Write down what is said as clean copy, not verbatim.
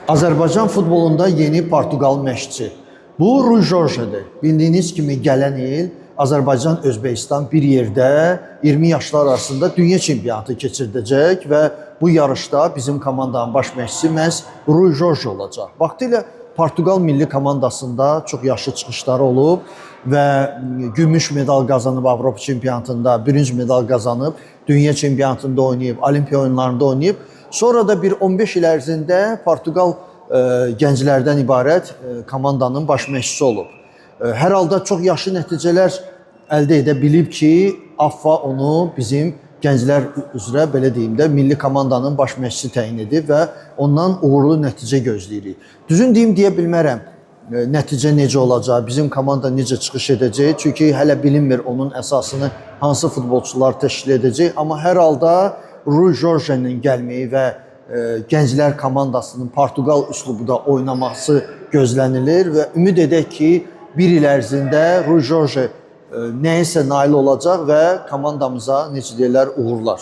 Azərbaycan futbolunda yeni Portuqal məşqçi. Bu Rui Jorgedir. Bildiyiniz kimi gələn il Azərbaycan Özbəkistan bir yerdə 20 yaşlar arasında dünya çempionatı keçirdəcək və bu yarışda bizim komandanın baş məşqçisi məhz Rui Jorge olacaq. Vaxtilə Portuqal milli komandasında çox yaxşı çıxışları olub və gümüş medal qazanıb Avropa çempionatında, bürünc medal qazanıb, dünya çempionatında oynayıb, Olimpiya oyunlarında oynayıb. Sonra da bir 15 il ərzində Portuqal gənclərdən ibarət komandanın baş məşqçisi olub. Hər halda çox yaxşı nəticələr əldə edə bilib ki, AFFA onu bizim gənclər üzrə belə deyim də milli komandanın baş məşqçisi təyin edib və ondan uğurlu nəticə gözləyirik. Düzün deyim deyə bilmərəm nəticə necə olacaq, bizim komanda necə çıxış edəcək. Çünki hələ bilinmir onun əsasını hansı futbolçular təşkil edəcək, amma hər halda Rui Jorge'nin gəlməyi və gənclər komandasının Portuqal üslubunda oynaması gözlənilir və ümid edək ki, bir il ərzində Rui Jorge nəyəsə nail olacaq və komandamıza necə deyirlər, uğurlar.